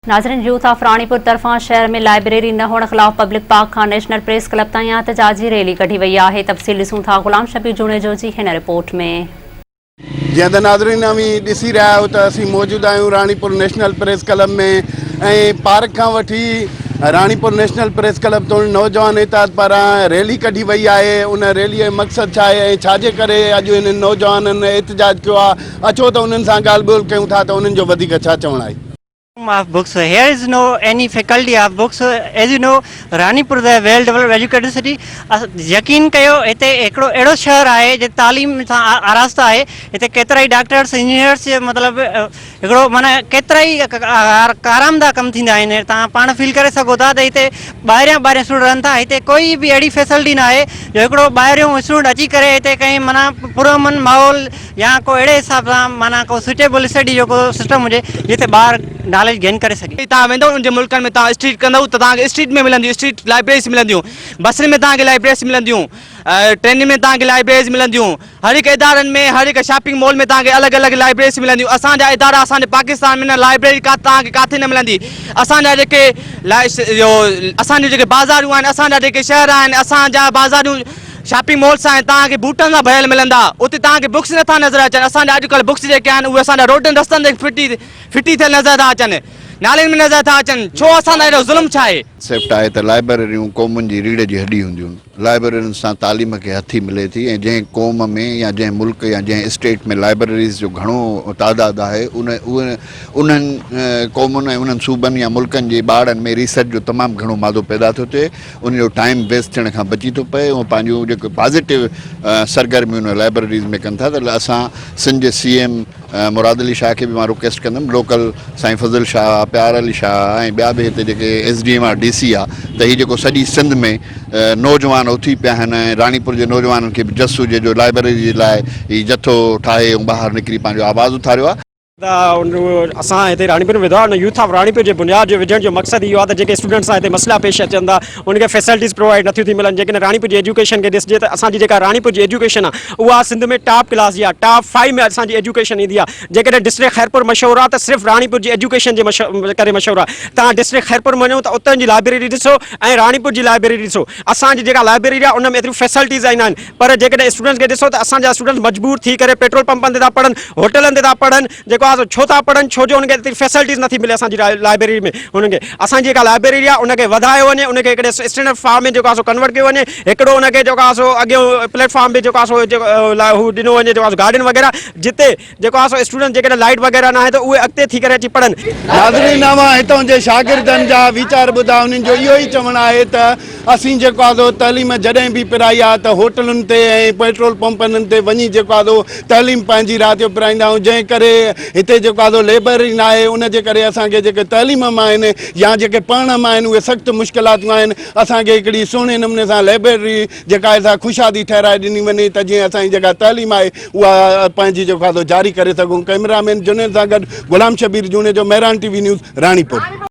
ناظرين youth of Ranipur طرفان شهر ۾ لائبريري نه هئڻ خلاف پبلڪ پارڪ کان نيشنل پريس ڪلب تائين احتجاجي ريلي ڪڍي وئي آهي تفصيل ڏسون ٿا غلام شبير جوڻيجو جي هن رپورٽ ۾. جيئن ته ناظرين اوهين ڏسي رهيا آهيو ته اسين موجود آهيون Ranipur national press club ۾ ۽ park کان وٺي راڻيپور نيشنل پريس ڪلب توڻي نوجوان اتحاد پاران ريلي ڪڍي وئي آهي ان ريلي جو مقصد ڇا آهي ۽ ڇا جي ڪري اڄ انهن نوجوانن احتجاج ڪيو آهي اچو ته انهن سان ڳالهه ٻولهه ڪيون ٿا ته انهن جو وڌيڪ ڇا چوڻ آهي. Of books here is no any faculty of books as you know Ranipur is a well developed educated city يقين ڪيو هتي هڪڙو اهڙو شهر آهي جتي تعليم سان آراسته آهي هتي ڪيترا ئي ڊاڪٽرس انجنيئرس مطلب هڪڙو معنيٰ ڪيترا ئي ڪارآمده ڪم ٿيندا آهن توهان پاڻ فيل ڪري سگهو ٿا ته هتي ٻاهريان ٻاهريان اسٽوڊنٽ رهن ٿا هتي ڪوئي به اهڙي فيسلٽي نه آهي جو هڪڙو ٻاهريون اسٽوڊنٽ اچي ڪري هتي ڪنهن معنيٰ پرامن ماحول يا ڪو اهڙي حساب سان معنيٰ ڪو سوٽيبل اسٽڊي جو ڪو سسٽم هجي جتي ٻار ناليج گين ڪري سگهي. توهان ويندؤ ان جي ملڪن ۾ توهان اسٽريٽ ڪندؤ ته توهان کي اسٽريٽ ۾ ملنديون اسٽريٽ لائبريريز ملنديون بسن ۾ توهان کي لائبريريز ملنديون ٽرينن ۾ توهان کي لائبريريز ملنديون هر هڪ ادارن ۾ هر هڪ شاپنگ مال ۾ توهان کي الڳ الڳ لائبريريز ملنديون اسان جا ادارا اسان جي پاڪستان ۾ نه لائبريري ڪا توهان کي ڪاٿي نه ملندي اسان جا جيڪي اسان جون جيڪي بازاريون آهن اسان جا جيڪي شهر آهن اسان جا بازاريون شاپنگ مالس آهن توهان کي بوٽن سان ڀريل ملندا اتي توهان کي بڪس نٿا نظر اچن اسان جا اڄڪلهه بڪس جيڪي آهن اهي اسان جا روڊن رستن تي ڦٽي ڦٽي ٿيل نظر ٿا اچن نالين ۾ نظر ٿا اچن ڇو اسان سان اهڙو ظلم ڇا آهي. ڪانسيپٽ آهي ته لائبرريون قومن جي ريڙهه جي هڏي هونديون آهن. لائبررين سان تعليم کي هٿي ملي ٿي ۽ جنهن قوم ۾ يا جنهن ملڪ يا جنهن اسٽيٽ ۾ لائبرريز جو گهڻو تعداد آهي ان انهن قومن ۽ انهن صوبن يا ملڪن جي ٻارڙن ۾ ريسرچ جو تمام گهڻو مادو پيدا ٿو ٿئي ان جو ٽائيم ويسٽ ٿيڻ کان بچي ٿو پئي ۽ پنهنجون جيڪي پازيٽو سرگرميون ان لائبرريز ۾ ڪن ٿا ته اسان سنڌ جي سي ايم مراد علي شاهه کي به مان رڪويسٽ ڪندم لوڪل سائين فضل شاهه پيار علي شاهه ۽ ٻيا به هتي جيڪي ايس ڊي ايم آ ڊي سي آ ته هي جيڪو سڄي سنڌ ۾ نوجوان اٿي پيا آهن ۽ راڻيپور جي نوجوانن کي به جس هجي جو لائبرري جي لاء هي جٿو ٺاهي ۽ ٻاهر نڪري پنهنجو آواز اٿاريو آ. ته اسان هتي راڻيپور ۾ وڌو آهي ان يوٿ آف راڻيپور جي بنياد جو وجهڻ جو مقصد اهو آهي ته جيڪي اسٽوڊنٽس سان هتي مسئلا پيش اچن ٿا انهن کي فيسلٽيز پرووائيڊ نٿيون ٿي ملن جيڪڏهن راڻيپور جي ايجوڪيشن کي ڏسجي ته اسان جي جيڪا راڻيپور جي ايجوڪيشن آهي اها سنڌ ۾ ٽاپ ڪلاس جي آهي ٽاپ فائيو ۾ اسان جي ايجوڪيشن ايندي آهي جيڪڏهن ڊسٽرڪٽ خيرپور مشهور آهي ته صرف راڻيپور جي ايجوڪيشن جي ڪري مشهور آهي توهان ڊسٽرڪٽ خيرپور ۾ وڃو ته اتان جي لائبريري ڏسو ۽ راڻيپور جي لائبريري ڏسو اسان جي جيڪا لائبريري آهي ان ۾ ايتريون فيسلٽيز آهن پر جيڪڏهن اسٽوڊنٽس کي ڏسو ته اسان جا اسٽوڊنٽس مجبور ٿي ڪري پيٽرول پمپن تي ٿا پڙهن هوٽلن تي ٿا پڙهن جيڪو آهي سو ڇو ٿا پڙهن ڇو جو انهن کي ايتري فيسلٽيز نٿي ملي اسان جي لائبريري ۾ انهن کي اسان جي جيڪا لائبريري آهي ان کي وڌايو وڃي ان کي هڪڙي اسٽينڊرڊ فارم ۾ جيڪو آهي سو ڪنورٽ ڪيو وڃي هڪڙو ان کي جيڪو آهي سو اڳيون پليٽ فارم به جيڪو آهي سو هو ڏنو وڃي جيڪو آهي سو گارڊن وغيره جتي جيڪو آهي سو اسٽوڊنٽ جيڪڏهن لائيٽ وغيره ناهي ته اهي اڳتي ٿي ڪري اچي پڙهن. ناظرين اوهان هتان جي شاگردن جا ويچار ٻڌا انهن جو اهو ئي چوڻ آهي ته اسين جيڪو آهي سو تعليم جڏهن به پرائي آهي ته هوٽلن تي ۽ پيٽرول پمپن تي وڃي جيڪو آهي سو تعليم پنهنجي رات جو پرائيندا آهيون جنهن ڪري هتي جيڪو آهي سو ليبر ئي ناهي ان جي ڪري اسان کي جيڪي تعليم مان آهن يا جيڪي پڙهڻ مان آهن اهي سخت مشڪلاتون آهن اسان کي هڪڙي سهڻي نموني سان لئبرري جيڪا آهي سا خوشحالي ٺهرائي ڏني وڃي ته جيئن اسان جي جيڪا تعليم آهي اها پنهنجي جيڪو آهي سو جاري ڪري سگهون ڪئميرا مين جنيد سان گڏ Ghulam Shabbir Junejo Mehran T V news Ranipur.